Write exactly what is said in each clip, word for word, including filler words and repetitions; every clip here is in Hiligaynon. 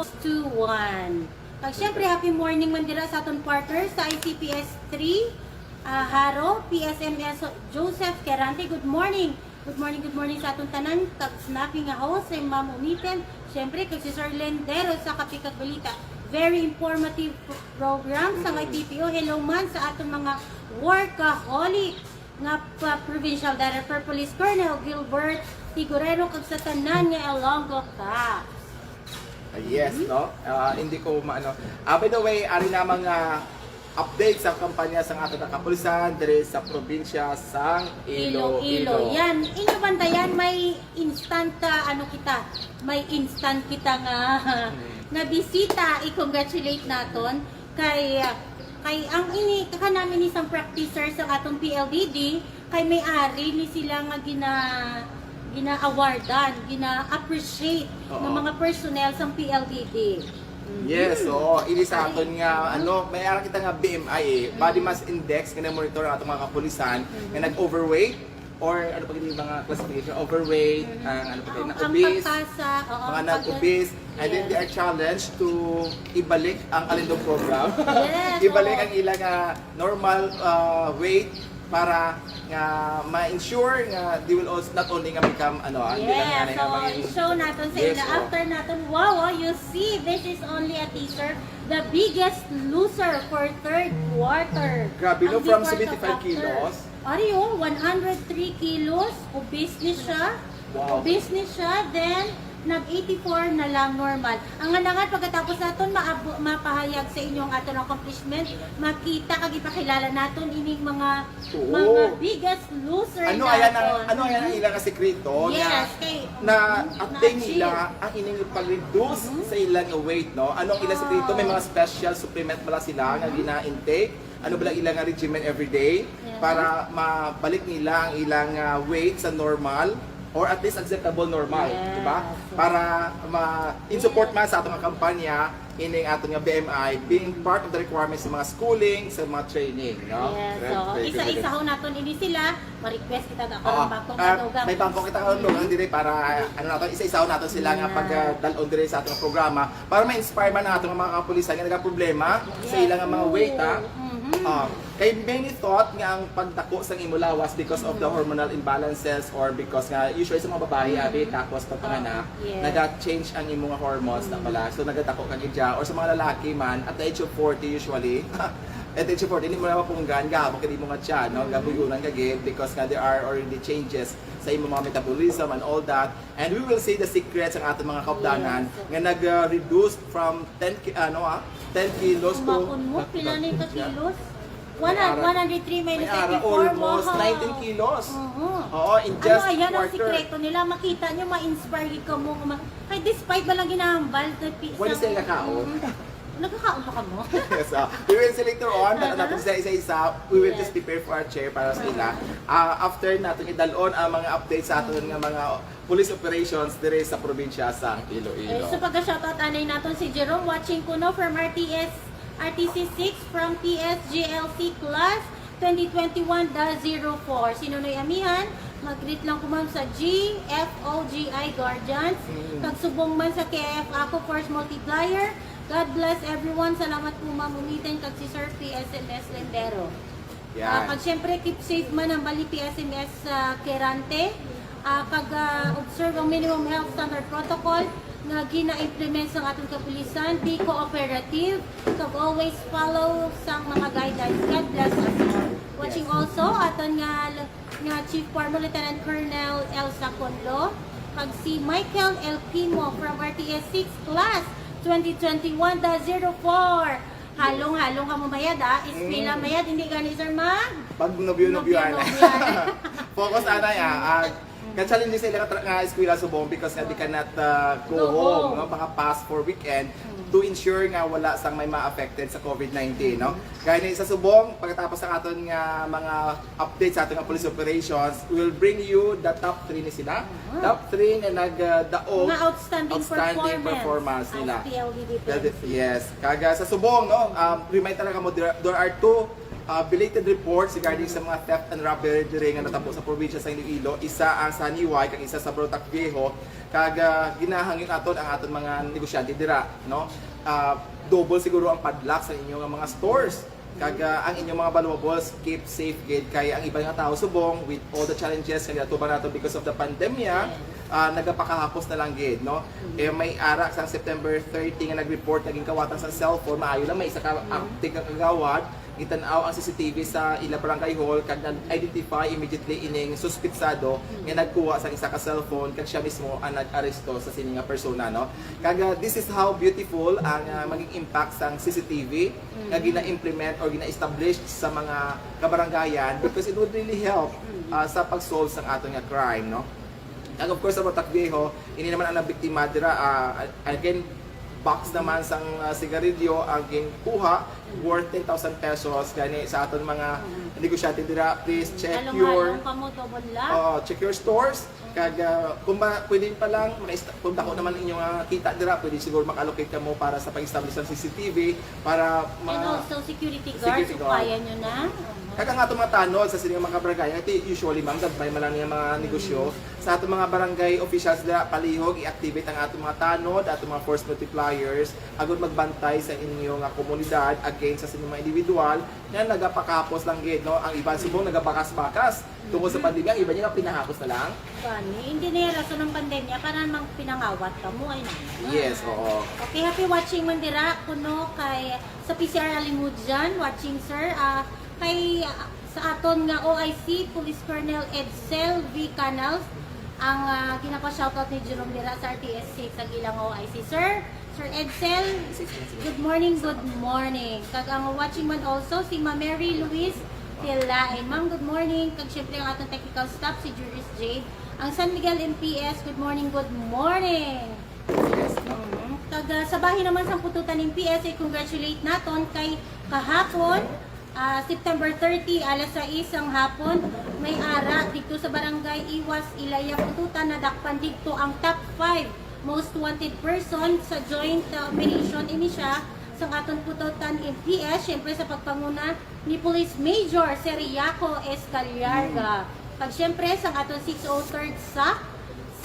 Two, one. Kag syempre, happy morning man dira sa aton partner sa I C P S three, ah, Haro, P S M S Joseph Querante. Good morning. Good morning, good morning sa aton tanan. Kag snappy nga host, si Ma'am Umiten. Syempre, kag si Sir Lendero sa Kape kag Balita. Very informative pro- program sa I P P O. Hello man sa aton mga workaholic nga pa Provincial Director Police Colonel Gilbert Tigorero kag sa tanan nga Ilonggo ka. Ah, yes, no? Ah, hindi ko maano. Ah, by the way, ari na mga update sa kampanya sang ato nga kapulisan diri sa probinsya sang Iloilo. Yan. Inyo bantayan, may instant, ah, ano kita, may instant kita nga nga bisita, i-congratulate naton kay, ah, kay ang ini, kanami ni sang practicer sa atong P L D D, kay may ari ni sila nga gina gina-awardan, gina-appreciate ng Oo. mga personnel sang P L D D. Yes, oo. Ini sa Ay. aton nga, ano, may ara kita nga B M I eh. Body mass index nga na-monitor ang atong mga kapulisan nga nag-overweight or ano pa gini mga classification, overweight, ang ano pa gini, Ang, ang obese, pagkasa, oo, mga ang nag-obese, and then they are challenged to ibalik ang Alindog program. Yes, Ibalik oo. ang ilang ah, normal ah, weight para nga ma-ensure nga they will also not only nga become ano, ah, hindi lang Yes, nga so nga maging i-show naton sa Yes, ila. oh. After naton, wow, oh, you see, this is only a teaser. The biggest loser for third quarter. Grabe, no? Ang From before seventy-five kag after. kilos. Ari, oh, one hundred three kilos, obese ni siya. Wow. Obese ni siya, then nag eighty-four na lang, normal. Ang anangan pagkatapos naton maabo- mapahayag sa inyo ang aton accomplishment, makita kag ipakilala naton ining mga Oo. mga biggest loser Ano naton. Ayan ang ano ayan ang ilang sekreto Yes, na kay na mhm, attain na-achieve. Nila ang ining pag-reduce Mhm. sa ilang weight, no? Ano ang ilang Ah. sekreto? May mga special supplement bala sila nga Mhm. gina-intake? Ano bala ilang nga regimen everyday Yes. para mabalik nila ang ilang ah, weight sa normal or at least acceptable normal, Yes. di ba? Para ma in support man sa atong kampanya ining aton nga B M I being part of the requirements sa mga schooling, sa mga training, no? Yes, Very, so very good, very good. Isa-isahon naton ini sila, ma-request kita da Oo. karon bangko Ah, sa dugang. May bangko kita karon, dugang dire para ano nato, isa-isaw nato sila nga Yeah. pagdalon dire sa atong programa para ma-inspire man ang atong mga kapulisan nga nagaproblema sa Yes. ilang mga weight, ha? Mhm. Ah, kay many thought nga ang pagdako sang imo lawas because of the hormonal imbalances or because nga usually sa mga babae, abi, tapos pagpanganak, Yes. naga-change ang imo nga hormones na pala. So nagadako ka gid siya. Or sa mga lalaki man, at the age of forty usually, at the age of forty, hindi mo na mapunggan, gabok ka, di mo nga tiyan, no? Gabuyonan ka gid because nga there are already changes sa imo mga metabolism and all that. And we will see the secrets ang ating mga kaupdanan Yes. nga nag-reduce from ten ki- ano ah, ten kilos to Kumakon mo, pila na yung kakilos? One May ara- one hundred three minus may ara eighty-four, almost mahal. nineteen kilos. Oo. Oo, in just Ano, ayan ang quarter. Sikreto nila. Makita nyo, ma-inspire gid ka mo. Ma- Kay despite ba lang ginahambal na pi- Wala sa- sila kaon. Mhm. Nagkakaon pa ka mo? Yes, ah. We will see later on. Dala Aha. natin sila isa-isa. We will Yes. just prepare for our chair para sa ila. Ah, after natin idalon ang mga updates sa aton nga mga police operations dire sa probinsya sang Iloilo. Eh, so pagka-shoutout anay naton si Jerome, watching kuno from R T S, R T C six, from P S G L C class twenty twenty-one dash zero four. Si Nonoy Amihan, mag-greet lang ko ma'am sa G F O G I Guardians. Mm. Kag subong man sa K F ako, Force Multiplier. God bless everyone. Salamat po, Ma'am Umitan, kag si Sir P S M S Lendero. Yan. Ah, kag syempre, keep safe man ang bali P S M S sa Querante. Ah, kag ah, observe ang minimum health standard protocol nga gina-implement sang aton kapulisan. Be cooperative, kag always follow sang mga guidelines. God bless us all. Watching Yes. Also, aton nga nga Chief Former Lieutenant Colonel Elsa Conlo, kag si Michael El Pimo from R T S six Class twenty twenty-one dash zero four. Halong-halong ka mo mayad, ah. Eskwela Mm. mayad, hindi gani, sir, mag- Pag nobyo-nobyo, ana. Nobyo-nobyo, ana. Focus, anay, ah. Ah, ka-challenge sa ila ka tra- nga eskwela subong because nga they cannot uh, go, Go home, home. No? Makapass for weekend to ensure nga wala sang may ma-affected sa COVID nineteen, no? Kaya ni sa subong, pagkatapos sa aton nga mga update sa aton nga police operations, we will bring you the top three ni sila. Ah. Top three nga nagdaog Mga outstanding outstanding performance performance as nila. P L D D Well, P N C. Yes. Kaga sa subong, no? Um, remind talaga mo, there, there are two Uh, belated reports regarding sa mga theft and robbery diri nga natabo sa probinsya sa Iloilo, isa ang sa Niway kag isa sa Barotac Viejo, kag uh, ginahangyo naton ang aton mga negosyante dira, no? Uh, double siguro ang padlock sa inyo nga mga stores. Kag uh, ang inyong mga valuables, keep safe gid, kay ang iban nga tawo subong with all the challenges nga ginatuman nato because of the pandemya, uh, nagapakahapos na lang gid, no? Eh, may ara sang September thirty nga nag-report nga ginkawatan sa cellphone, maayo lang may isa ka active nga kagawad, gitan-aw ang C C T V sa ila barangay hall kag nag-identify immediately ining suspitsado nga nagkuha sang isa ka cellphone kag siya mismo ang nag-aresto sa sini nga persona, no? Kag uh, this is how beautiful ang uh, maging impact sang C C T V nga gina-implement or gina-establish sa mga kabarangayan because it would really help uh, sa pag-solve sang aton nga crime, no? And of course, sa Barotac Viejo, ini naman ang nabiktima dira, uh, again, box naman sang uh, sigarilyo ang ginkuha worth ten thousand pesos gani sa aton mga negosyante dira. Please check your Along-along pa mo, double lock. Oo, check your stores. Kag uh, kung ba, pwede pa lang, maka-esta- kung dako naman inyong uh, kita dira, pwede siguro maka-allocate kamo para sa pag-establish ng C C T V para And ma- also security guards, Security kung guard. Kaya nyo na. Kag ang ato mga tanod sa sini nga mga kabarangay, ati usually ma'am, gagmay man lang niya mga negosyo. Sa ato mga barangay officials dira, palihog i-activate ang ato mga tanod, ato mga force multipliers, agud magbantay sa inyo nga komunidad against sa inyong mga individual nga nagapakahapos lang gid, no? Ang iban subong nagabakas-bakas tungod sa pandemya, ang iban niya nga pinahapos na lang. Gani, hindi na yung rason ng pandemya para mang pinangawat ka mo, ay na. Yes, oo. Okay, happy watching man dira kuno kay sa P C R Alimudyan, watching sir. Ah, kay ah, sa aton nga O I C, Police Colonel Edsel V Canals, ang ah, ginapa-shoutout ni Jerome dira sa R T S six, ang ilang O I C. Sir, Sir Edsel, good morning, good morning. Kag ang watching man also si Ma Mary Louise Tilain. Ma'am, good morning. Kag syempre ang atong technical staff, si Juris Jade. Ang San Miguel M P S, good morning, good morning. Yes, no? Mhm. Kag ah, sa bahin naman sang Pututan M P S, i-congratulate naton kay kahapon, ah, September thirty, alas sais sang hapon, may ara dito sa Barangay Iwas, Ilaya, Pututan, nadakpan dito ang top five most wanted person sa joint ah, operation ini siya sang aton Pututan M P S, syempre sa pagpanguna ni Police Major Seriaco Escaliarga. Kag syempre sang aton six oh third SAC,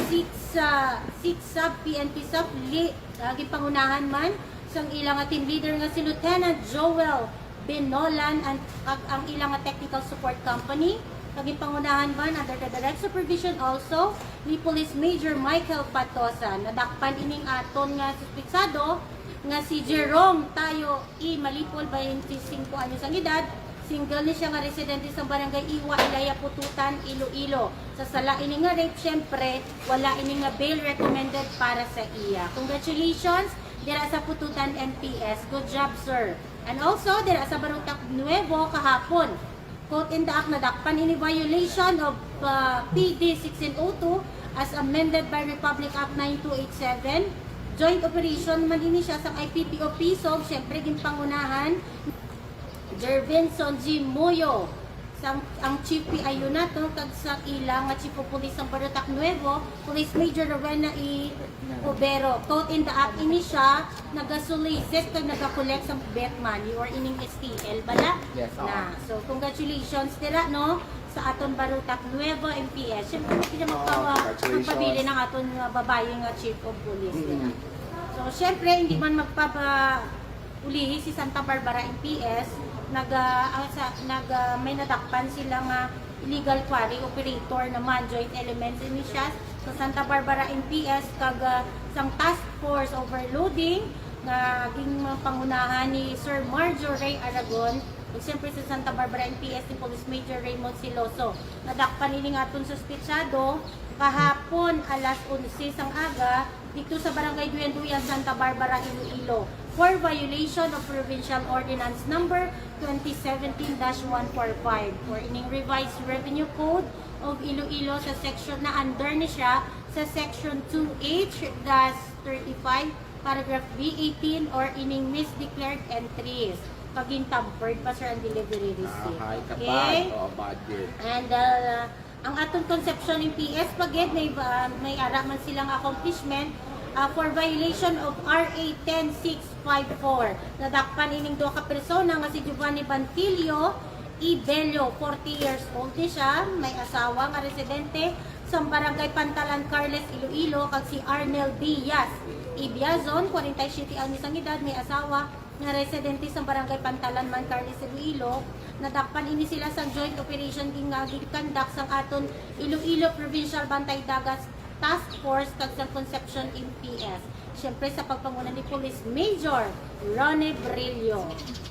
six, ah, six sub P N P sub li, ah, ginpangunahan man sang ila nga team leader nga si Lieutenant Joel Benolan and kag ang ila nga technical support company, kag ginpangunahan man under the direct supervision also ni Police Major Michael Patosa. Nadakpan ining aton nga suspitsado nga si Jerome Tayo E. Malipol, twenty-five anyos ang edad, single ni siya nga residente sa Barangay Iwa, Ilaya, Pututan, Iloilo. Sa sala ini nga rape, syempre, wala ini nga bail recommended para sa iya. Congratulations dira sa Pututan M P S. Good job, sir. And also, dira sa Barotac Nuevo kahapon, quote in the act, nadakpan ini violation of uh, P D sixteen oh two as amended by Republic Act nine two eight seven. Joint operation man ini siya sang I P P O PISOG, syempre ginpangunahan Jervinson G. Moyo, sang, ang Chief P I U nato, kag sa ila nga Chief of Police sang Barotac Nuevo, Police Major Rowena E. Obero. Quote in the act ini siya, nagasolicit kag nagakollect sang bet money or ining S T L bala. Yes, oo. Na. So, congratulations dira, no, sa aton Barotac Nuevo M P S. Siyempre, hindi na magpawa, Oh, congratulations. Magpabilin ang aton nga babayi nga Chief of Police dira. Mm. So, siyempre, hindi man magpaba ulihi si Santa Barbara M P S, nag, ah, ang sa, nag, ah, may nadakpan sila nga illegal quarry operator naman, joint elements ini siya sa Santa Barbara M P S kag ah, sang Task Force Overloading nga ginpangunahan ni Sir Marjo Ray Aragon, ug siyempre sa Santa Barbara M P S ni Police Major Raymond Siloso. Nadakpan ini nga aton suspitsado kahapon alas onse sang aga dito sa Barangay Duyan-Duyan, Santa Barbara, Iloilo, for violation of Provincial Ordinance Number twenty seventeen dash one four five or ining Revised Revenue Code of Iloilo sa section na under ni siya sa section two H dash thirty-five, paragraph B eighteen or ining misdeclared entries. Pagin tampered pa, sir, ang delivery receipt. Ahay, Okay? kabad. Oh, bad yun. And uh, ang aton Concepcion M P S pa gid may ba- may ara man silang accomplishment uh, for violation of R A ten six five four. Nadakpan ining duha ka persona nga si Giovanni Bantilio Ibello, forty years old ni siya, may asawa nga residente sa Barangay Pantalan, Carles, Iloilo, kag si Arnel Diaz Ibiazon, forty-seven anyos ang edad, may asawa nga residente sa Barangay Pantalan man, Carles, Iloilo. Nadakpan ini sila sa joint operation gin-, nga gin-conduct sang aton Iloilo Provincial Bantay Dagat Task Force kag sa Concepcion M P S. Siyempre, sa pagpanguna ni Police Major Ronnie Brillo,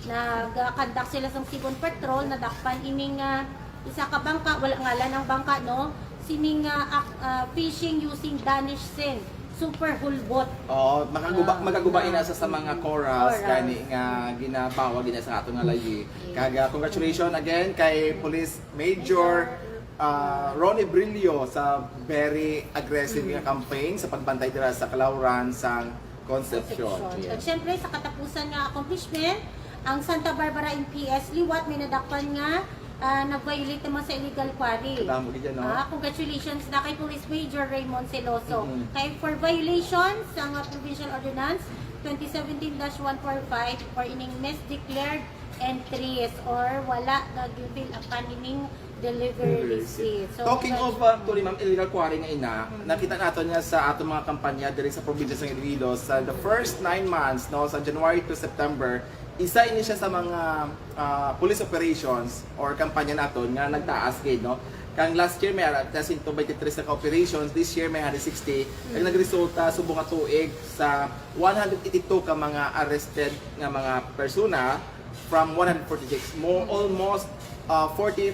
nag-conduct sila sang Seaborne Patrol, nadakpan ining, ah, isa ka bangka, wala ngalan ang bangka, no? Sining, ah, ak-, ah, fishing using Danish seine, super hulbot. Oo, makaguba, Ah, magaguba ah, ina sa, sa mga mm, corals, corals. Gani nga ginabawa gina sa ato nga layi. Yes. Kag, ah, congratulations again kay Police Major, ah, Ronnie Brillo sa very aggressive nga campaign sa pagbantay dira sa kalawran sang Concepcion. Concepcion. Yes. At syempre, sa katapusan nga accomplishment, ang Santa Barbara M P S liwat may nadakpan nga, ah, nag-violate naman sa illegal quarry. Kadamo gid yan, no? Ah, congratulations na kay Police Major Raymond Celoso. Mm-mm. Kay for violations sa nga Provincial Ordinance twenty seventeen dash one four five or ining misdeclared entries or wala nag-fill up pa nining delivery receipt. So, talking of, uh, actually, ma'am, illegal quarry nga ina, mm, nakita naton nga sa atong mga kampanya diri sa probinsya sa Iloilo, sa the first nine months, no, sa January to September, isa ini siya sa mga, ah, police operations or kampanya naton nga nagtaas gid, no? Kang last year may ara ta sento twenty-three ka operations, this year may hundred sixty. Ang nagresulta subong nga tuig sa one hundred eighty-two ka mga arrested nga mga persona from one hundred forty-six. Mo, almost, ah, forty,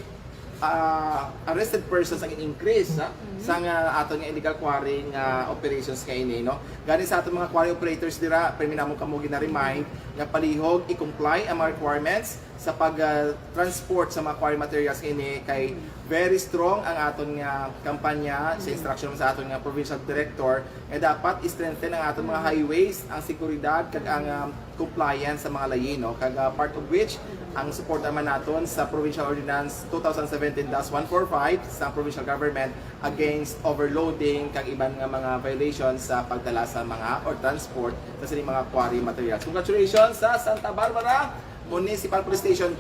ah, arrested persons ang increase, ha, sa nga aton nga illegal quarry nga operations nga ini, no? Gani sa aton mga quarry operators dira, pirmi namon kamo gina-remind nga palihog i-comply ang mga requirements sa pag, ah, transport sa mga quarry materials nga ini kay very strong ang aton nga kampanya sa instruction sa aton nga provincial director nga dapat i-strengthen ang aton mga highways, ang seguridad kag ang, um, compliance sa mga layi, no? Kag, ah, part of which ang support naman naton sa Provincial Ordinance two thousand seventeen dash one four five sa provincial government against overloading kag iban nga mga violations sa pagdala sa mga or transport sa sining mga quarry materials. Congratulations sa Santa Barbara Municipal Police Station.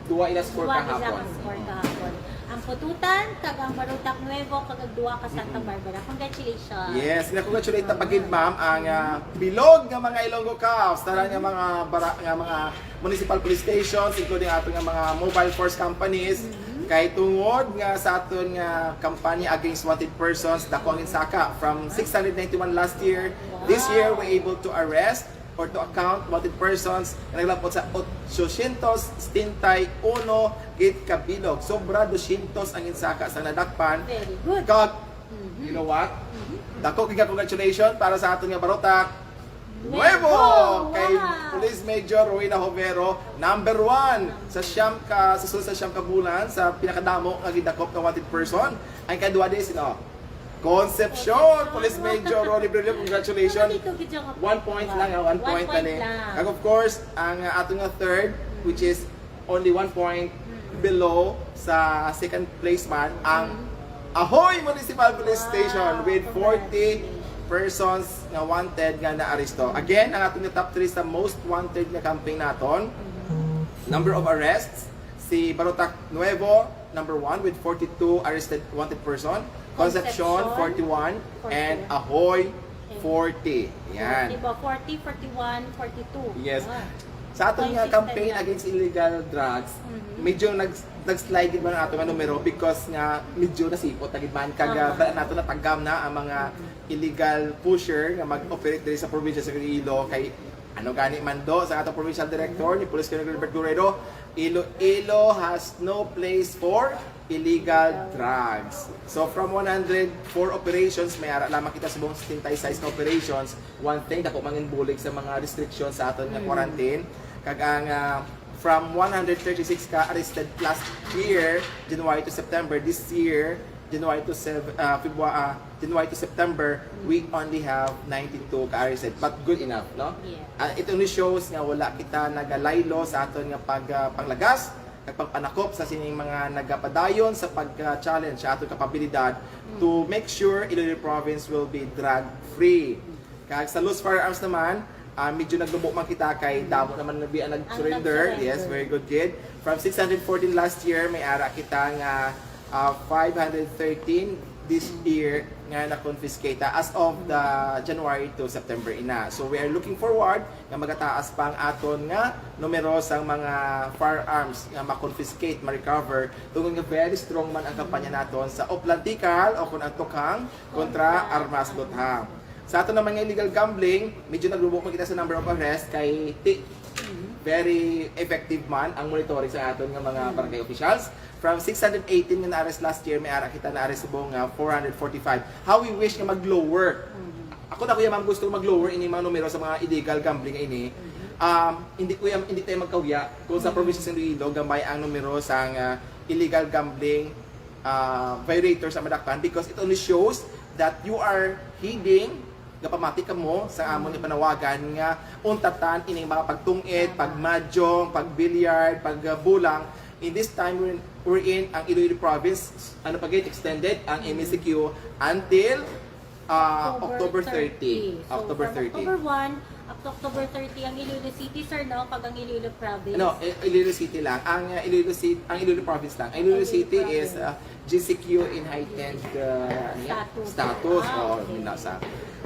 Duwa ila score kahapon. Duwa gid ang score kahapon. Ang Pututan, kag ang Barotac Nuevo, kag ang duwa ka Santa Barbara. Congratulations. Yes, na-congratulate na pagid, ma'am, ang, ah, bilog nga mga Ilonggo Cops, tanan nga mga bara-, nga mga municipal police stations, including ato nga mga mobile force companies. Kay tungod nga sa aton nga kampanya against wanted persons, dako ang insaka. From six hundred ninety-one last year, this year we able to arrest or to account wanted persons nga naglapot sa ochocientos setenta y uno gid ka bilog. Sobra dosyentos ang insaka sa nadakpan. Very good. Kag, you know what? Dako gid nga congratulations para sa aton nga Barotac Nuevo! Wow! Kay Police Major Rowena Jovero, number one sa siyam ka, sa sulod sa siyam ka bulan sa pinakadamo nga gidakop nga wanted person. Ang kadwa di sino? Concepcion, Police Major Ronnie Brillo, congratulations. One point lang, ah, one point lang. Kag of course, ang, ah, ato nga third, which is only one point below sa second place man, ang Ahoy Municipal Police Station with forty persons nga wanted nga naaresto. Again, ang aton nga top three sa most wanted nga campaign naton, number of arrests, si Barotac Nuevo, number one with forty-two arrested wanted person. Concepcion, forty-one, and Ahoy, forty. Yan. Diba? Forty, forty-one, forty-two. Yes. Sa aton nga campaign against illegal drugs, medyo nag nag-slide gid man ang ato nga numero because nga medyo nasipot na gid man kag, ah, nato natagam na ang mga illegal pusher nga mag-operate diri sa probinsya sa Iloilo kay ano gani man do sa atong provincial director ni Police Colonel Gilbert Guredo, Iloilo has no place for illegal drugs. So from one hundred four operations, may ara lamang kita subong setenta y seis ka operations. One thing, dako mangin bulig sa mga restrictions sa aton nga quarantine. Kag ang, ah, from one hundred thirty-six ka arrested last year, January to September, this year, January to Sev-, ah, February, ah, January to September, we only have ninety-two ka arrested. But good enough, no? Ah, it only shows nga wala kita nagalaylo sa aton nga pag, ah, panglagas, nagpagpanakop sa sining mga nagapadayon sa pag-challenge sa aton kapabilidad to make sure Iloilo Province will be drug-free. Kag sa loose firearms naman, Ah, medyo naglubo man kita kay damo naman na biya nag-surrender. Yes, very good, Jed. From six hundred fourteen last year, may ara kita nga, ah, five hundred thirteen this year nga na-confiscate, ah, as of the January to September ina. So we are looking forward nga magataas pa ang aton nga numero sang mga firearms nga ma-confiscate, ma-recover, tungod nga very strong man ang kampanya naton sa Oplan Tikal o kung ang Tukhang kontra Armas Luthang. Sa aton naman nga illegal gambling, medyo naglubo man kita sa number of arrest kay ti-, very effective man ang monitoring sa aton nga mga barangay officials. From six hundred eighteen nga na-arrest last year, may ara kita na-arrest subong nga four hundred forty-five. How we wish nga mag-lower. Ako na, Kuya Ma'am, gusto mag-lower ini mga numero sa mga illegal gambling nga ini. Um, hindi, Kuya, hindi tayo magkahuya kung sa probinsya sa Iloilo, gamay ang numero sa nga illegal gambling, ah, violators sa madakpan, because it only shows that you are heeding, gapamati kamo sa amon nga panawagan nga untatan ining mga pagtungid, pagmadyong, pagbilyar, pagbulang. In this time, we're, we're in ang Iloilo province, ano pa gid, extended ang M E C Q until, ah, October thirty. So, October from thirty. October one up to October thirty ang Iloilo City, sir, no? Pag ang Iloilo province. Ano, I-, Iloilo City lang. Ang, uh, Iloilo City, ang Iloilo province lang. Ang Iloilo Iloilo City is, province. Uh, G C Q in heightened, uh, ano yan? Status. Status. Ah, oh, okay. Minasa.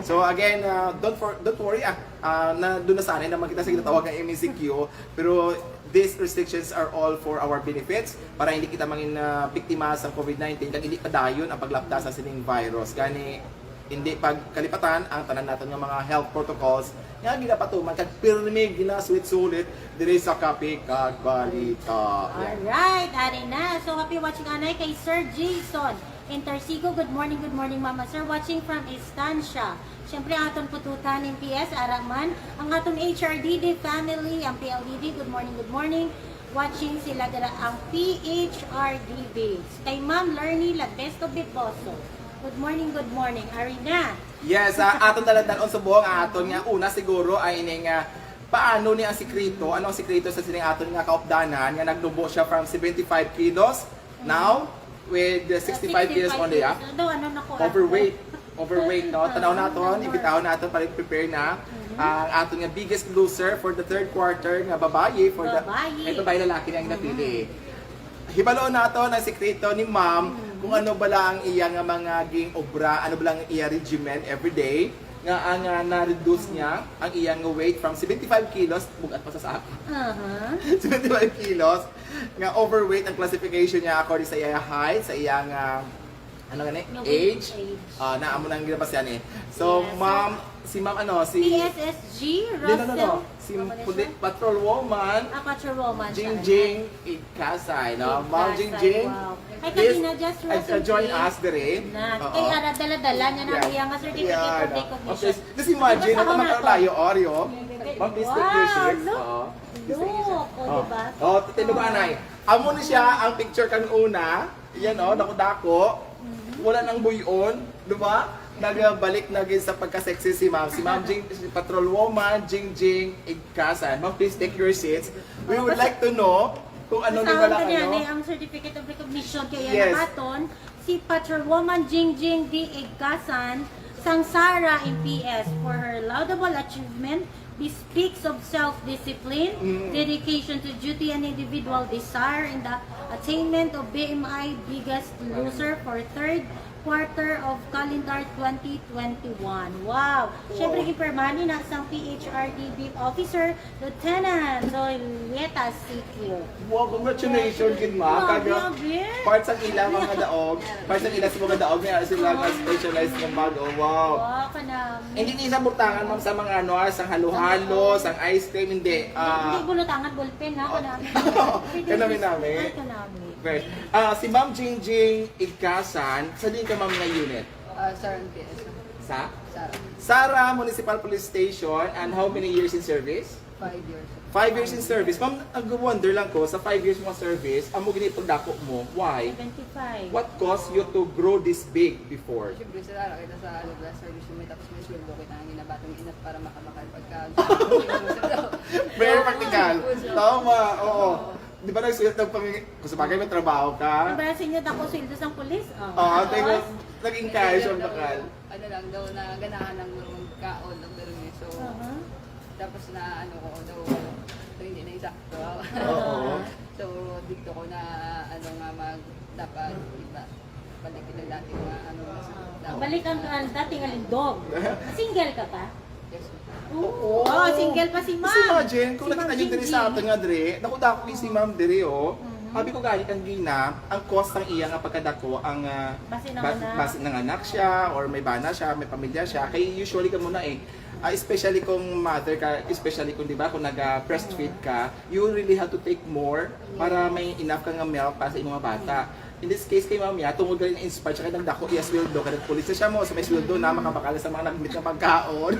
So again, uh, don't for, don't worry, ah. Ah, na, doon nasanay naman kita sa ginatawag nga M E C Q, pero these restrictions are all for our benefits, para hindi kita mangin, ah, biktima sa COVID nineteen, kag hindi padayon ang paglapda sa sining virus. Gani, hindi pagkalipatan ang tanan naton nga mga health protocols nga ginapatuman kag pirmi ginasulit-sulit diri sa Kape kag Balita. Yan. Alright, ari na. So, happy watching anay kay Sir Jason Intersigo. Good morning, good morning, Mama Sir. Watching from Estancia. Siyempre, ang aton pututan, M P S, ara man. Ang aton H R D D family, ang P L D D, good morning, good morning. Watching sila dira, ang P H R D B. Kay Ma'am Lerny Labesto Biboso. Good morning, good morning. Ari na. Yes, ah, aton dalan-danon subong ang aton nga una siguro ay ini nga paano ni ang sikreto, ano ang sikreto sa sining aton nga kaupdanan nga nagnubo siya from seventy-five kilos now with the sixty-five kilos only, ah. Ano daw, ano na ko, ah? Overweight. Overweight, no? Tanaw naton, imbitahon naton para prepare na ang aton nga biggest loser for the third quarter nga babayi for the Babayi. Ay, babayi, lalaki na ang napili. Hibaloon naton ang sikreto ni ma'am kung ano bala ang iya nga mga ging-obra, ano bala ang iya regimen everyday, nga ang, ah, na-reduce niya ang iya nga weight from seventy-five kilos, bugat pa sa sa ako. Aha. Seventy-five kilos, nga overweight ang classification niya according sa iya height, sa iya nga, ano gani? Nga weight, age. Age. Ah, na amo nang ginabasyan eh. So, yes, ma'am, si ma'am ano, si P S S G, no, no, no, no. Russell. Si ano na siya? Patrol Woman. Ah, Patrol Woman siya. Jingjing Igkasay, no? Ma'am Jingjing, wow. Ay, please, kanina, just uh, join us diri. Na, oo. Kay ara, dala-dala niya na ang iya nga certificate of recognition. Okay. Tapos imagine, ito magkalayo, Oreo. Ma'am, please take your seats. Wow, look. Oo. Look, o, di ba? Oh, titindo ba, Nay? Amo ni siya ang picture kang una. Yan, oh, dako-dako. Wala nang buyon, di ba? Nagbalik na gid sa pagka-sexy si Ma'am. Si Ma'am Jing, si Patrol Woman, Jingjing Igkasan. Ma'am, please take your seats. We would like to know kung ano ni bala ano. Ang certificate of recognition kay, yes, naton, si Patrol Woman Jingjing D. Igkasan, sang Sara M P S for her laudable achievement bespeaks of self-discipline, mm, dedication to duty, and individual desire in the attainment of B M I biggest loser for third quarter of calendar twenty twenty-one. Wow! Oh. Siyempre, ginpermani na sang P H R D B officer, Lieutenant Julieta C Q. Wow, congratulations, gid, ma. Grabe, kag part sang ila mga daog, part sang ila sa mga daog, may sila nga specialized nga bag. Oh, wow. Wow, kanami. Hindi ni sa butangan, ma'am, sa mga ano, ah, sa halo-halo, sa ice cream, hindi. Hindi, ah, hindi butangan, ballpen, ha, kanami. Kanami nami. Ay, kanami. First, ah, si Ma'am Jingjing Igkasan, sa diin ka, ma'am, nga unit? Ah, Sara M P S. Sa? Sara. Sara Municipal Police Station, and how many years in service? Five years. Five years in service. Ma'am, nag-wonder lang ko, sa five years mo service, amo gini pagdako mo. Why? Seventy-five. What caused you to grow this big before? Siyempre, sir, ara kita sa lugar service, may tapos may sweldo kita ang ginabatong inat para makabakal pagka. Very practical. Oo, sir. Tama, oo. Oo. Di ba nagsuyot ng pang-, kung sa bagay may trabaho ka? Di ba, sinyo dako sweldo sang pulis? Oh. Oo, tapos, naging cash ang bakal. Ano lang daw, na ganahan ng magkaon ng ganun eh. So, aha. Tapos na ano ko, daw, ito hindi na eksakto. Oo. So, dito ko na ano nga mag, dapat iba. Balik kita dati nga ano. Dapat. Balik ang, ang dating alindog. Single ka pa? Yes. Oo. Oh, single pa si ma'am. Kasi imagine, kung Si Ma'am nakita niyo diri Jingjing. Sa aton nga diri, naku, dako ni si ma'am diri, oh. Mhm. Abi ko gani kang Gina, ang cause sang iya nga pagkadako, ang ah, Basi ba- nanganak. Basi nanganak siya, or may bana siya, may pamilya siya. Kay usually kamo na eh, ah, especially kung mother ka, especially kung, di ba, kung nag-breastfeed ka, you really have to take more para may enough ka nga milk para sa imong mga bata. In this case, kay Ma'am Ya, tungod ka rin na-inspire siya, kay nagdako iya sweldo, kay nagpulit siya mo, so may sweldo na, makabakal sa mga nagmit nga pagkaon.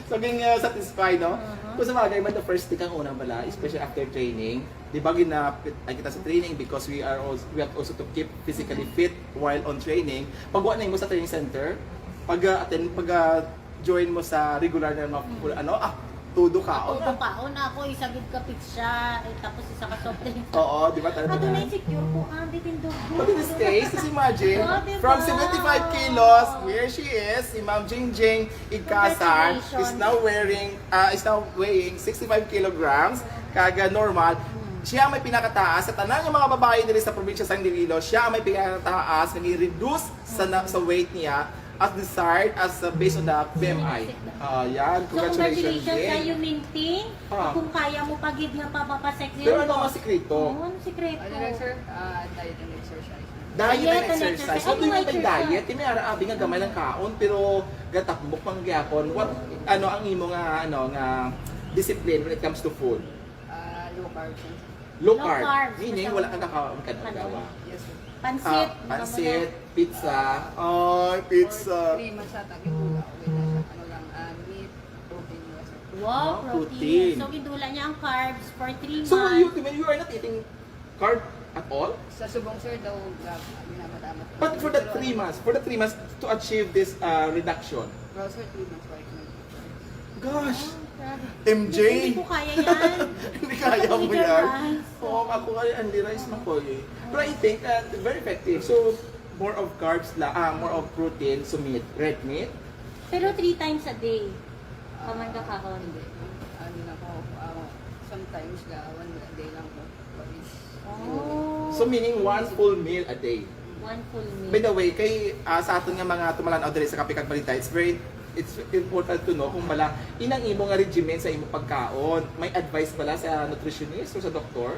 So, ging uh, satisfied, no? Kung sa bagay man, the first thing ang una bala, especially after training, di ba, gina, ay kita sa training because we are also, we have also to keep physically fit while on training. Pag wala mo sa training center, pag uh, attend, pag uh, join mo sa regular na mga ano, ah, todo ka. Todo kaon ako, isa gid ka pizza, eh, tapos isa ka soft drink. Oo, di ba? Talaga Ato na na. Insecure ko, ah, bitin dugo. But in this case, just imagine, Oh, di ba? from seventy-five kilos, where she is, si Ma'am Jingjing Igkasan is Congratulations. Now wearing, uh, is now weighing sixty-five kilograms, kaga normal. Siya may pinakataas sa tanan ng mga babae diri sa probinsya sang Iloilo. Siya may pinakataas nga gi-reduce sa na, sa weight niya as desired as uh, based on the B M I. Ah, yan. So, Congratulations, congratulations na Jane. You maintain. Ah. Kung kaya mo pa gid nga pababasek Pero ano ang sikreto? Oo, ang sikreto. Ano lang, sir? Ah, diet and exercise. Diet Diet and and exercise. exercise. Ano yung Ano may exercise? Diet? Yung may ara abi nga gamay lang kaon, pero gatapok man gyapon. What, ano ang imo nga, ano, nga discipline when it comes to food? Ah, low carb, sir. Low Low carb. carbs, Meaning, basta wala ka kaon kanang Ano? gawa. Yes, sir. Pansit. Ah, mga pansit, mga- pizza. Ay, pizza. Three months ata, yung wala. Okay na siya. Ano lang, ah, meat, protein, mga sir. Wow, Ah, protein. protein. So, gindula niya ang carbs for three So, months. you, you are not eating carb at all? Sa subong, sir, daw, uh, ginamadamat ko. But for the Pero three months, for the three months, to achieve this uh, reduction? Well, sir, three months, why not? Gosh! Grabe. M J! Hindi ko kaya yan. Hindi kaya mo Hindi yan. rice. Oo, ako kaya hindi rice makoy. Pero I think uh, very effective. So, more of carbs la, ah, more of protein, so meat, red meat. Pero three times a day. Paman ka kaon. Hindi. Ano na ko, ah, sometimes, ga, one day lang ko. What is Oh. So, meaning one full meal a day. One full meal. By the way, kay ah, sa aton nga mga tumalan-aw diri sa Kape kag Balita, it's very it's important to know kung bala inang imo nga regimen sa imo pagkaon. May advice bala sa nutritionist or sa doktor?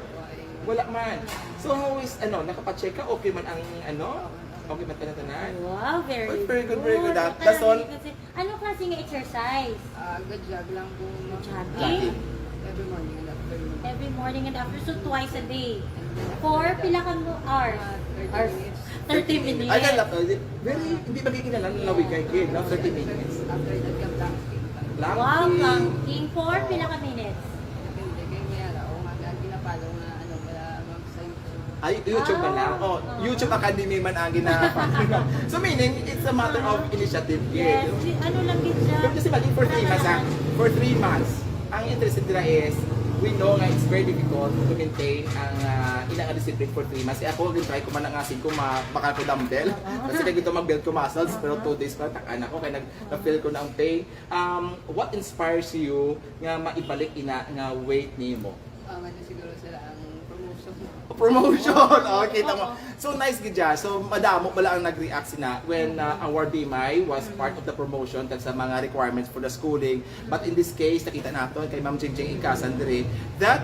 Wala man. So how is ano, nakapacheck ka? Okay man ang ano? Okay man tanan-tanan? Wow, very, Uy, very good, very good. Ang That's all. Kasi, ano klase nga exercise? Ah, ga-jog lang po. Jogging? Jogging. Every morning and afternoon. Every morning and after, so twice a day. And then For after pila that, ka mo hours? ah, thirty Hours. minutes. Thirty minutes. Ay, ganda to. Very, hindi magiging na lang lawig kay kid, no? Thirty minutes. After that, yung planking. Planking. Wow, planking for Oh. pila ka minutes? Depende kay may ara, o nga, ginapalo nga, ano, wala mag sa YouTube. Ay, YouTube man lang. Ah, Oh, ah. YouTube Academy man ang ginagawa. So meaning, it's a matter of initiative. Yes, Gid. y- ano lang din siya. Pero kasi maging for three months, ha? For three months. Ang interesting dira is, we know nga it's very difficult to maintain ang uh, ilang discipline for three months. Kaya ako, nag-try ko man ang asing ko, ma baka ko dumbbell. Kasi kaya gito mag-build ko muscles, pero two days pa, takan ako, kaya nag- na-feel ko na ang pain. Um, what inspires you nga maibalik ina nga weight nimo? Ah, ano siguro sila ang promotion. Promotion! Oh, kita mo. So nice gid siya. So madamo pala ang nag-react sina when uh, our B M I was part of the promotion kag sa mga requirements for the schooling. But in this case, nakita nato kay Ma'am Jingjing Ikasan diri that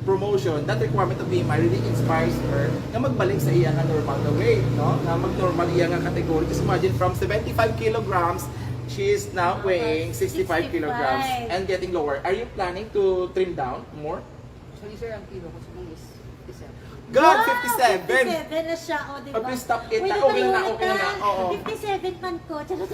promotion, that requirement of B M I really inspires her na magbalik sa iya nga normal na weight, no? Na mag-normal iya nga category. Just imagine from seventy-five kilograms, she is now weighing sixty-five kilograms and getting lower. Are you planning to trim down more? Actually, sir, ang kilo ko subong is fifty-seven. God, Wow, fifty-seven! fifty-seven na siya, o, di ba? Pag stop it Uy, na, okay na, nakalulit okay na. Oo. Fifty-seven man ko. Charot.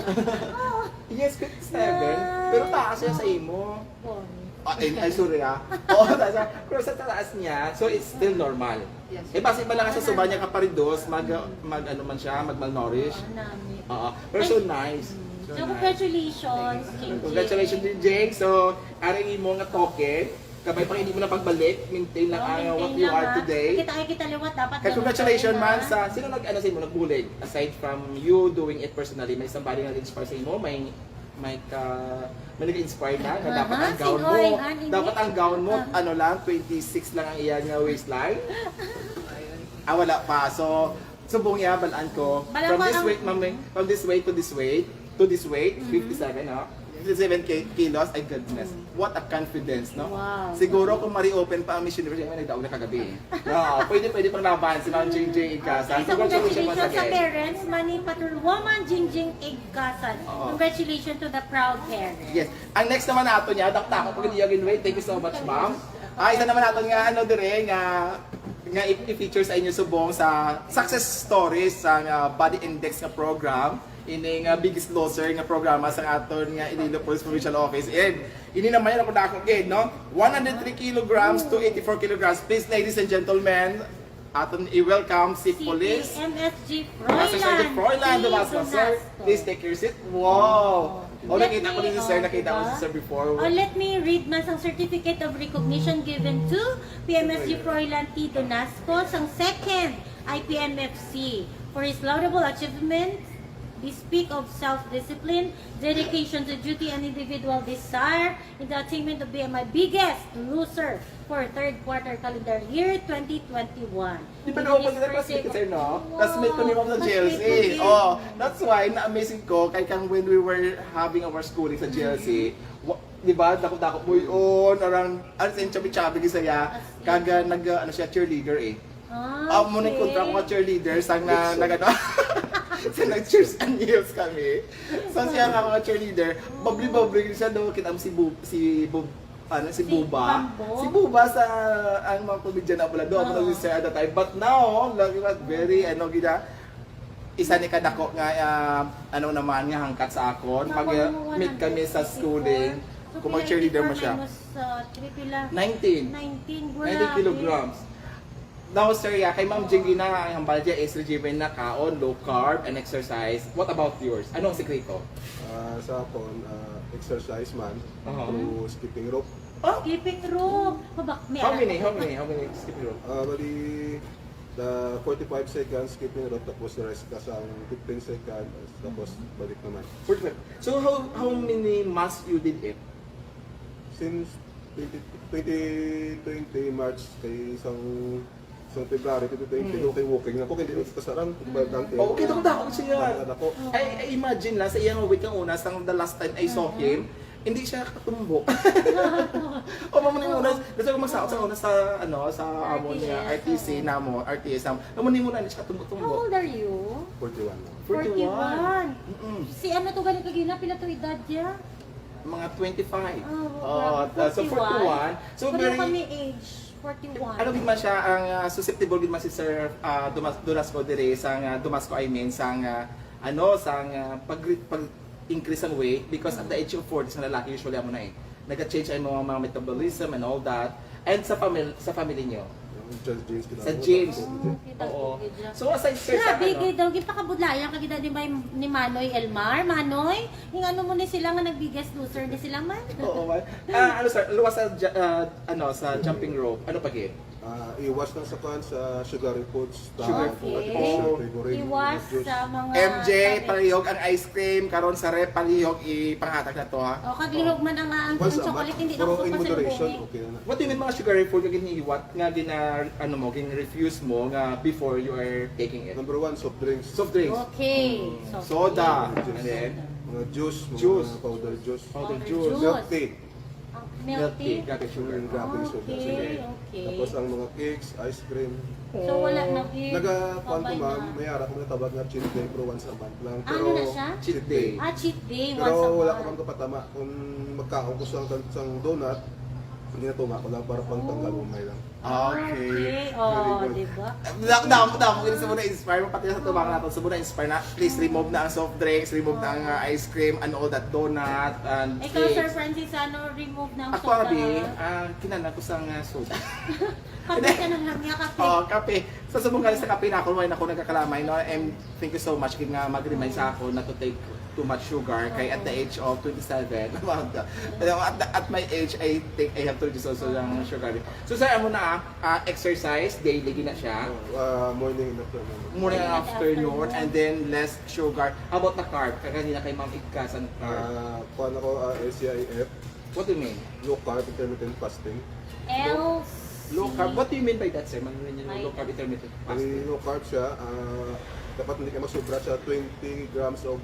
Oh. Yes, fifty-seven. Pero taas siya sa imo. Pony. Ah, ay, ay, sorry ah. Oo, taas siya. Pero sa taas niya, so it's still normal. Yes. Eh, basi pala nga sa suba niya kaparidos, mag, mag ano man siya, mag malnourish. Ah, nami. Oo. Pero so nice. So, congratulations, Jingjing. Congratulations, Jingjing. So, aring imo nga token. Kabay pa hindi mo na pagbalik, maintain lang Oh, ang what maintain you lang, are ha? today. Kita, kita liwat, dapat Kaya ganun congratulations tayo, man ha? Sa, sino nag-ano sa imo, nagbulig? Aside from you doing it personally, may somebody nga nag-inspire sa imo, may May ka, may nag-inspire na, na dapat Aha, ang gown sing-oy, mo, han, ini? dapat ang gown mo, Ah. ano lang, twenty-six lang ang iya nga waistline. Ah, wala pa. So, subong iya, balaan ko. Bala From ko this ang weight, mami, from this weight to this weight, to this weight, Mhm. fifty-seven, no? fifty-seven ki- kilos, ay goodness. What a confidence, no? Wow. Siguro kung ma-reopen pa ang Miss Universe, ay, nagdaog na kagabi. No, pwede, pwede pang laban si Ma'am Jingjing Igkasan. Okay, so Congratulations congratulations sa again. parents, Money Patrol Woman, Jingjing Igkasan. Oo. Congratulations to the proud parents. Yes. Ang next naman nato niya, dakdako pag iyang wait. Thank you so much, ma'am. Ah, isa naman nato nga, ano, dire, nga, nga i- i-feature sa inyo subong sa success stories sa nga body index nga program. Ini nga biggest loser nga programa sa aton nga Iloilo Police Provincial Office. And ini naman yan ako dako gid, no? one hundred three kilograms to eighty-four kilograms. Please, ladies and gentlemen, aton i-welcome si Si Police M S G Master Sergeant Froilan Froilan Dumasco. Sir, Dumasco. Please take your seat. Wow! O, Let nakita ko me, din si Sir, oh, nakita ko diba? si Sir before. Oh, let me read man sang certificate of recognition given to P M S G Froilan T. Donasco sang second I P M F C for his laudable achievements, bespeak of self-discipline, dedication to duty, and individual desire in the attainment of B M I biggest loser for third quarter calendar year twenty twenty-one. Di ba naman sila classmate, sir, no? Classmate kami, ma'am, sa Classmate G L C. ko din. Oh, that's why na-amazing ko kay kang when we were having our schooling sa G L C, wa- di ba, dako-dako mo yun, arang, ano sa inyo, chubby-chubby, gisaya, As in. Kaga nag, ano siya, cheerleader eh. Ah, Ah, mo nang kontra ko nga cheerleader, sang na, Dixon. nag, ano, sa nag-cheers and kneels kami. So, siya nga mga cheerleader, bubbly-bubbly siya daw, kita mo si Bub, si Bub, ano, si Si Buba. Bambo? Si Buba sa, ang mga komedya na pala doon, Oo. si Sir at the time. But now, lagi na, very, ano, gina, isa ni kadako nga, ah, ano naman, nga hangkat sa akon. Pag, Bawal ah, mo meet kami sa one hundred sixty-four. schooling, So, kung mag-cheerleader mo siya. Minus, uh, three pila? Nineteen. Nineteen, Ninety grabe. kilograms. Now, sir, yeah, kay Ma'am Jingina, ang hambal dyan is regimen na kaon, low carb, and exercise. What about yours? Ano ang sikreto? Ah, sa akon, ah, exercise man Aha. through skipping rope. Oh? Skipping rope. Mabak-, may How anak many? ka How ba? many? How many skipping rope? Ah, bali, the forty-five seconds skipping rope, tapos rest ka sa fifteen seconds, tapos balik naman. Perfect. So, how how many months you did it? Since twenty, twenty twenty March kay isang, isang February twenty twenty, Hmm. okay, walking na ko, hindi ko kasarang, balik ang Oh, okay, dako-dako siya. Dako. I, I imagine lang sa iyang weight ang una, sang the last time I saw Mhm. him, hindi siya katumbo. O, mo muna yung una, gusto ko magsaot sa una sa, ano, sa amon R T S, niya, R T C oo. namo, R T S namo. Amo ni muna, hindi siya katumbo-tumbo. How old are you? Forty-one lang. Forty-one. Forty-one. Mm-mm. Si ano to gani kagina? Pila to edad niya? Mga twenty-five. Oh, Oh, grabe. so forty-one. So, Pareho very, kami age. Forty-one. ano gid man siya, ang ah, susceptible gid man si Sir ah, Dumas, Dulasco dire, sang ah, Dumasco, I mean, sang ah, ano, sang ah, pag, pag-increase ang weight because at the age of forty, sa lalaki usually amo na eh. Nag-change ang mga, mga metabolism and all that. And sa family, sa family niyo? Yung sa genes kita Sa mo, genes. tapos Oh, kita Oo. ko gid. So, aside, sir, sa Grabe, ano, gid daw, gipakabudlayan ka gid ni, ni Manoy Elmar. Manoy, yung ano mo ni sila nga nag-biggest loser ni sila man? Oo, man. Ah, ano, sir, luwas sa, ja- ah, ano, sa jumping rope, ano pa gid? Ah, iwas lang sa kan sa sugary foods, Sugar ah, food. artificial Oo. flavoring, Iwas juice. sa mga M J, sabi- palihog ang ice cream, karon sa rep, palihog, ipangatag na to, ha? O, kaglihog man ang, ang, ang Once a month, chocolate, hindi pero daw in pasalubong moderation, eh. Okay na. What do you mean, mga sugary food nga ginihiwat, nga gina, ano mo, gin-refuse mo, nga before you are taking it? Number one, soft drinks. Soft drinks. Okay. Soda. Juice. And then? Mga juice, mga Juice. powder juice. Powder Powder juice. juice. Milk tea. Ah, Milk tea, grabe sugar. Mm, grabe yung soda. Okay, Sige. Okay. Tapos ang mga cakes, ice cream. So, wala na gid. Naga, kuwan ko, Babay ma'am, na. May ara ko natawag nga cheat day, pero once a month lang. Ano na siya? Cheat day. Ah, cheat day, Pero once a wala ko month. man kapatama. Kung magkaon ko sa, sa donut, hindi na tuma ko lang para pang tanggal umay lang. Okay. Oh, Very good. Di ba? Damo, damo, damo. Kini sa muna inspire mo, pati sa tubang natin. Sa muna inspire na, please remove na ang soft drinks, remove na ang uh, ice cream, and all that donut, and Ikaw, Sir cakes. Francis, ano, remove ng Ako, soda? Abi, ah, kinana ko sa nga soda. Kape ka nang hangya, kape. Oh, kape. Sa subong gali sa kape na ako, wala na ako nagkakalamay, no? And thank you so much gid nga mag-remind sa ako not to take too much sugar. Kay at the age of twenty-seven, at, the- at, the- at my age, I think I have to reduce also yung sugar. So, sir, amo na, ah, ah, exercise, daily gid na siya. Uh, morning and afternoon. Morning and afternoon, and then less sugar. How about the carb? Kaya kanina kay Ma'am Igkas ang carb. Ah, kuan ako, ah, L C I F, What do you mean? Low carb intermittent fasting. L Low carb. What do you mean by that, sir? Ma'am, when you know Ay. Low carb intermittent Pag fasting. low carb siya, ah, dapat hindi ka masobra sa twenty grams of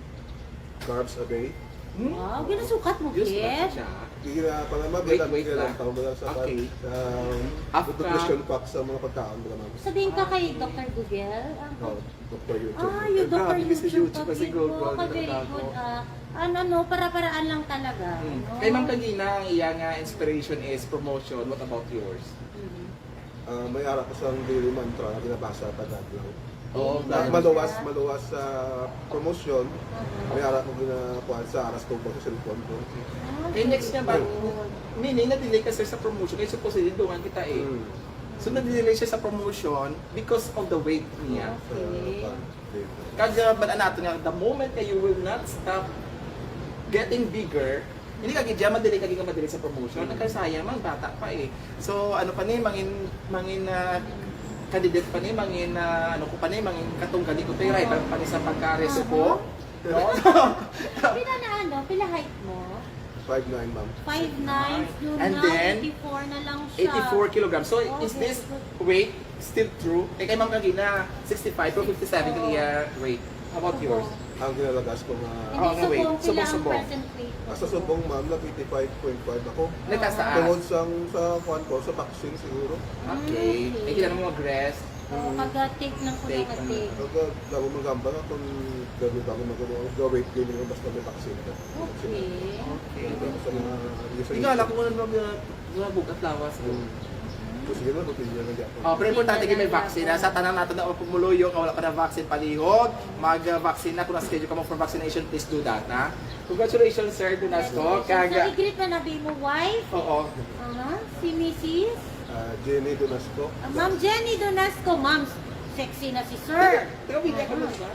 carbs a day. Hmm? Wow, ginasukat mo, Yes, Kit? siya. Hindi na pala ma'am, Wait, lang wait lang. Lang, lang sa Okay. um, After- nutrition facts sa mga pagkaon, mga ma'am. Sabihin ka kay Doctor Google. Ang, Oh, Doctor YouTube. ah, you Doctor Grabe, si YouTube, YouTube, si pag-, Google, ka very nagtago. Good. Ah, ano, no, para-paraan lang talaga. Hmm. No? Kay Ma'am Kagina, ang iya nga inspiration is promotion. What about yours? Mm. Ah, may ara ko sang daily mantra na binabasa pag adlaw. Oo, Na grabe. maluwas, maluwas sa promotion. May ara ko ginakuha sa aras tubang sa cellphone ko. Eh, next niya ba? Meaning, na-delay ka, sir, sa promotion. Kaya supposedly, dungan kita eh. Hmm. So, na-delay siya sa promotion because of the weight niya. Sa pag-, Kaya ba nato nga, the moment nga you will not stop getting bigger, hindi ka gidya madali ka nga madali sa promotion. Ang kasaya man, bata pa eh. So, ano pa ni, mangin, mangin ah, candidate pa ni, mangin ah, ano ko pa ni, mangin katunggali ko, pero rival pa ni sa pagka-reso ko. No? Pila na ano? Pila height mo? five nine, ma'am. five nine. Yun And na, then, eighty-four na lang siya. Eighty-four kilograms. So, is Okay. This weight still true? Eh, kay Ma'am Kagina, sixty-five pero fifty-seven ang iya weight. How about yours? Ang ginalagas ko nga Hindi, Oh, nga weight. subong, Subong, kailangan subong. percent weight mo. Asa subong, ma'am, nag eighty-five point five ako. Nagtaas-taas. Tungod sang sa kuan ko, sa vaccine siguro. Okay. Okay. Eh, kailangan mo mag-rest. Oo, kaga-take ng Take kulang ng- take. Nag-, labo magamba nga kung gano'n ba ako mag-, ga-weight gain yung basta may vaccine ka. Okay. Okay. Sa mga Hindi nga alam kung ano mag- mga bugat lawas ko. So, sige na, continue na dyan. Oh, pero importante gid may vaccine. Ha? Sa tanan nato na pumuluyo, kung wala pa na vaccine, palihog, mag-vaccine na. Kung na-schedule ka mo for vaccination, please do that. Ha? Congratulations, Sir Dunasco. Congratulations. Kag, So, i-greet na nabi mo wife? Oo. Aha, si Missus? Ah, Jenny Dunasco. Ah, Ma'am Jenny Dunasco. Ma'am, sexy na si Sir. Taga Villa ka mo, di ba?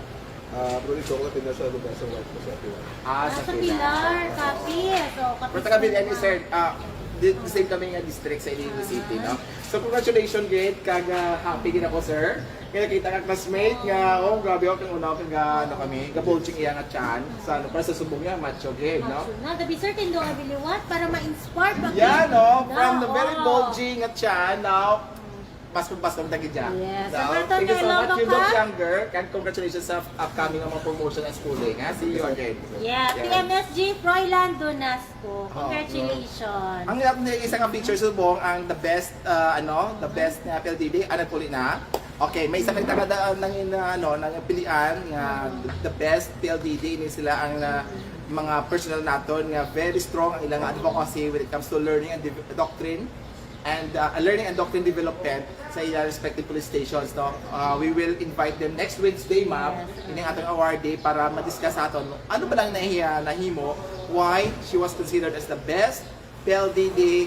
Ah, pero dito ako natin sa lugar sa wife ko sa Pilar. Ah, Ah, sa sa Pilar. Pilar, copy. So, copy Pero taga Villa ni sa Sir, ah, di, the same kami nga district sa Iloilo City, no? So, congratulations, gid, kag ah, happy gid ako, sir. Kaya nakita ka classmate nga, oh, grabe ako, kung una, kag ah, ano kami, gabulching iya nga chan. Sa ano, para sa subong niya, macho gid, no? Macho na. Gabi, sir, tindo nga biliwat para ma-inspire pa. Yeah, no? From the Oo. Very bulging nga chan, now, mas mas ang dagidya. Yes. So, Ang ato thank you nga so much. Ilonggo You look ka? Younger, and congratulations sa upcoming nga mga promotion and schooling, ha? See you again. Yeah, Yeah. P M S G Froilan Dunasco. Oh, Congratulations. Ang ang isa nga feature subong ang the best, uh, ano, the best na P L D D, ano puli na? Okay, may isa kang taga nang in, uh, ano, nang pilian nga the best P L D D ni sila ang uh, mga personnel naton nga very strong ang ilang advocacy when it comes to learning and dev- doctrine and uh, learning and doctrine development sa ilang respective police stations, no? Uh, we will invite them next Wednesday, ma'am, Yes. ining atong awardee para ma-discuss naton ano ba lang nahiya nahimo, why she was considered as the best P L D D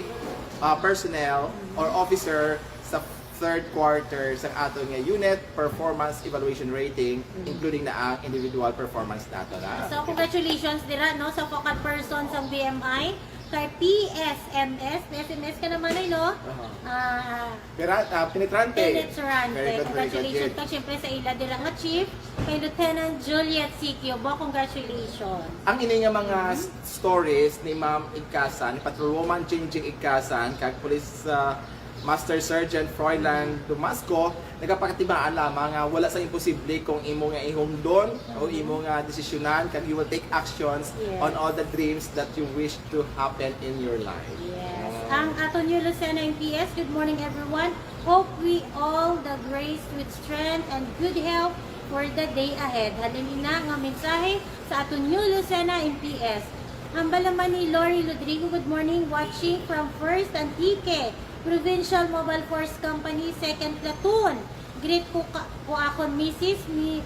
uh, personnel or officer sa third quarter sa aton nga unit performance evaluation rating, including na ang individual performance nato na. So, congratulations dira, no, sa focal person sa B M I, kay P S M S. P S M S ka naman, ay, no? Aha. Ah, Pera, ah, penetrante. Penetrante. Very good, very good, Congratulations. good. Kag syempre sa ila dira nga chief, kay Lieutenant Juliet C Q. Bo, congratulations. Ang ini nga mga s- stories ni Ma'am Igkasan, ni Patrolwoman Jingjing Igkasan, kag Police ah, Master Sergeant Froilan Dumasco, nagapakatimaan lamang nga wala sa imposible kung imo nga ihungdon o imo nga desisyonan, kag you will take actions Yes. on all the dreams that you wish to happen in your life. Yes. Ang ato New Lucena M P S, good morning everyone. Hope we all the grace with strength and good health for the day ahead. Halin ina nga mensahe sa ato New Lucena M P S. Hambal naman ni Lori Rodrigo, good morning, watching from First Antique Provincial Mobile Force Company, Second Platoon. Greet ko, ka, ko akon misis ni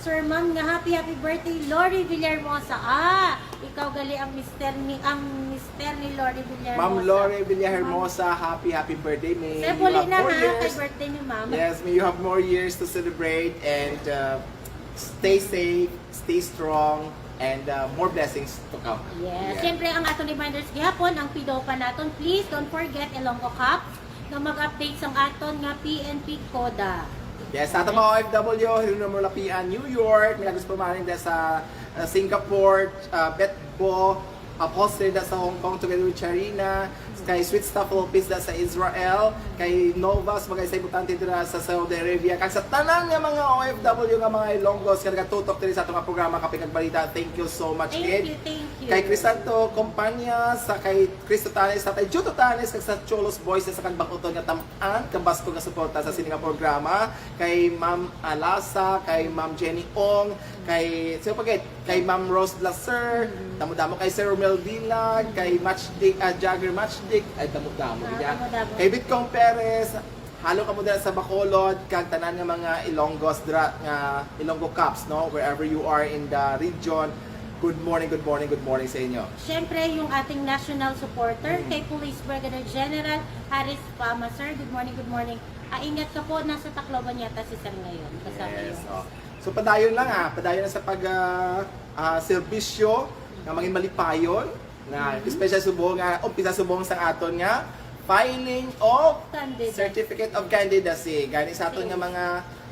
Sir, ma'am, nga happy, happy birthday, Lori Villahermosa. Ah, ikaw gali ang mister ni, ang mister ni Lori Villahermosa. Ma'am Lori Villahermosa, happy, happy birthday. May Sir, you buli have na more ha, kay years. Birthday ni ma'am. Yes, may you have more years to celebrate and uh, stay safe, stay strong, and uh, more blessings to come. Yes. Siyempre, ang aton reminders gihapon, ang pido pa naton, please don't forget Ilonggo Cups nga mag-update sang aton nga P N P CODA. Yes, sa aton mga O F W, Hirino Mulapian, New York, Milagros Pumaring da sa uh, Singapore, uh, Betbo, Apostle da sa Hong Kong, together with Charina, kay Sweet Stuff Lopez da sa Israel, kay Novas, mga isa importante dira sa Saudi Arabia, kag sa tanan nga mga O F W nga mga Ilonggos nga nagatutok diri sa atong programa Kape kag Balita, thank you so much, Thank kid. You, thank you. Kay Crisanto Compania, sa kay Cristo Tanes, Tatay Juto Tanes, kag sa Cholos Boys sa Kagbakuton nga tam-an, kabaskog nga suporta sa sini nga programa, kay Ma'am Alasa, kay Ma'am Jenny Ong, kay, sino pa gid? Kay Ma'am Rose Blaser, damo-damo kay Sir Romel Dilag, kay Matchdick, ah, Jagger Matchdick, ay damo-damo Ah, gid, ah. damo-damo. Kay Bitcong Perez, halo kamo dira sa Bacolod, kag tanan nga mga Ilonggos dira nga Ilonggo Cups, no? Wherever you are in the region, good morning, good morning, good morning sa inyo. Siyempre, yung ating national supporter, Mm. kay Police Brigadier General Harris Pama. Sir, good morning, good morning. Ah, ingat ka po, nasa Tacloban yata si Sir ngayon. Kasama Yes, yung oh. So padayon lang ah, padayon lang sa pag ah, ah, serbisyo nga mangin malipayon na especially subong nga umpisa subong sa aton nga filing of Candidacy. Certificate of Candidacy. Gani sa aton nga mga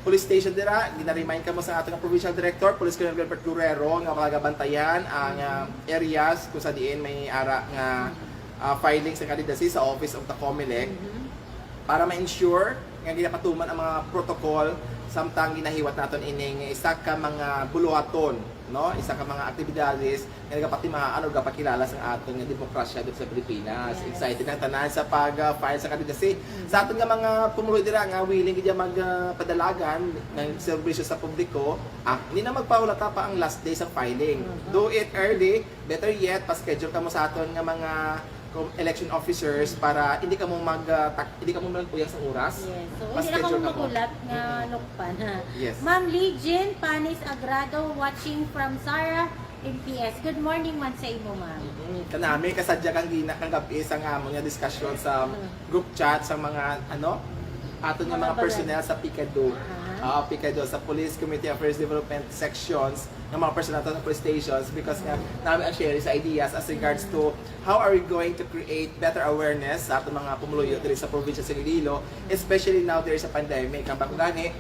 police station dira, gina-remind kamo sa aton nga provincial director, Police Colonel Gilbert Guerrero, nga magabantayan ang ah, areas kung sa diin may ara nga ah, filing sa candidacy sa Office of the Comelec. Mhm. Para ma-ensure nga ginapatuman ang mga protocol samtang ginahiwat naton ini nga isa ka mga buluhaton, no? Isa ka mga aktibidades nga nagapatimaan o gapakilala sa aton nga demokrasya dito sa Pilipinas. Yes. Excited ang tanan sa pag-file sa candidacy. Sa aton nga mga pumuluyo dira nga willing gid magpadalagan ng serbisyo sa publiko, ah, hindi na magpahulata pa ang last day sa filing. Do it early, better yet, pa-schedule kamo sa aton nga mga com- election officers para hindi kamo mag ah, tak- hindi kamo mag-uyang sa oras. Yes. So, Mas hindi na kamo schedule na po. magulat nga Mm-mm. lukpan, ha? Yes. Ma'am Lee Jean Panis Agrado, watching from Sara, M P S. Good morning man sa imo, ma'am. Mm, kanami kasadya kang gina kang gabi sa nga amon nga discussion sa Mm. group chat sa mga ano ato nga Mga mga barangay. Personnel sa Pikado. Aha. Ah, Pikado sa Police Community Affairs Development Sections ng mga personnel sa police stations because nga nami ang sharing sa ideas as regards to how are we going to create better awareness sa ato mga pumuluyo diri sa probinsya sa Iloilo, especially now there is a pandemic. Ang bago gani,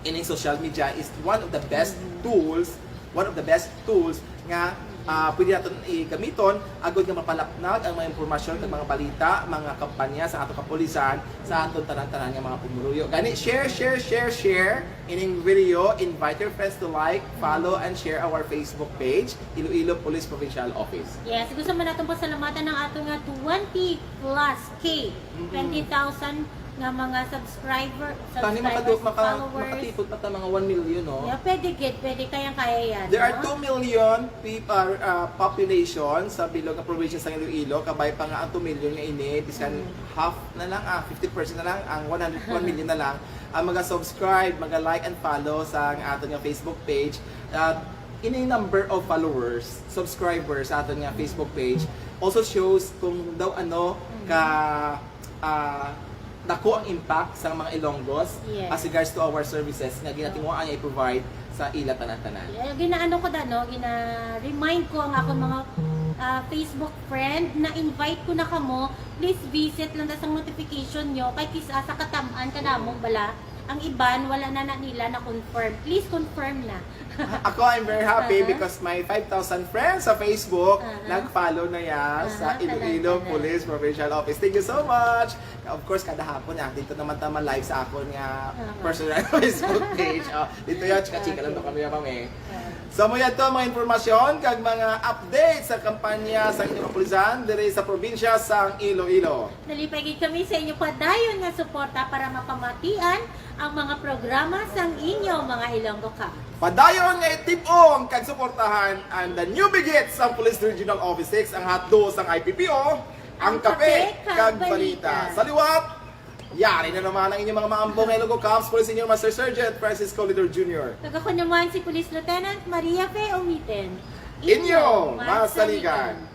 ining social media is one of the best tools, one of the best tools nga ah, pwede naton igamiton agod nga mapalapnag ang mga impormasyon kag mga balita, mga kampanya sa ato kapulisan sa aton tanan-tanan nga mga pumuluyo. Gani share, share, share, share ining video, invite your friends to like, follow and share our Facebook page, Iloilo Police Provincial Office. Yes, gusto man natin pasalamatan ang ato nga twenty plus K, Mm-mm. twenty thousand nga mga subscriber, Tani subscribers, makadu- maka- followers. Makatipod pa ta mga one million, no? Yeah, pwede gid, pwede, kayang-kaya yan. There are No? two million people uh, population sa bilog nga probinsya sa Iloilo, kabay pa nga ang two million nga ini, bisan half na lang, ah, fifty percent na lang, ang one hundred, one million na lang ang maga-subscribe, maga-like and follow sa ang aton nga Facebook page. Uh, ini number of followers, subscribers sa aton nga Facebook page also shows kung daw ano ka ah, dako ang impact sa mga Ilonggos Yes. as regards to our services nga ginatinguhaan nga i-provide sa ila tanan-tanan. Eh, ginaano ko da, no? Gina-remind ko ang akong mga ah, Facebook friend na invite ko na kamo. Please visit lang da sang notification nyo. Kay kis-a sa katam-an ka namong bala. Ang iban, wala na na nila na-confirm. Please confirm na. Ako, I'm very happy Uh-huh. because my five thousand friends sa Facebook Uh-huh. nag-follow na ya sa Uh-huh, Iloilo tanan-tanan. Police Provincial Office. Thank you so much. Of course, kada hapon, ah, dito naman tama live sa akon nga Uh-huh. personal Facebook page. Oh, dito yun, chika-chika lang to kami, ma'am, eh. Uh-huh. So, mo yan to, mga impormasyon, kag mga update sa kampanya sa inyong kapulisan diri sa probinsya sang Iloilo. Nalipay gid kami sa inyo padayon nga suporta para mapamatian ang mga programa sang inyo mga Ilonggo Cups. Padayon nga itib-ong kag suportahan ang The New Bigit sang Police Regional Office six, ang hatdo sang I P P O, ang Ang kape kape kag kag balita. balita. Sa liwat, Yari na naman ang inyong mga maambong. Hello ko, Cops Police Senior Master Sergeant Francisco Lidor Junior. Kag ako naman si Police Lieutenant Maria Fe Omiten. Inyo masaligan.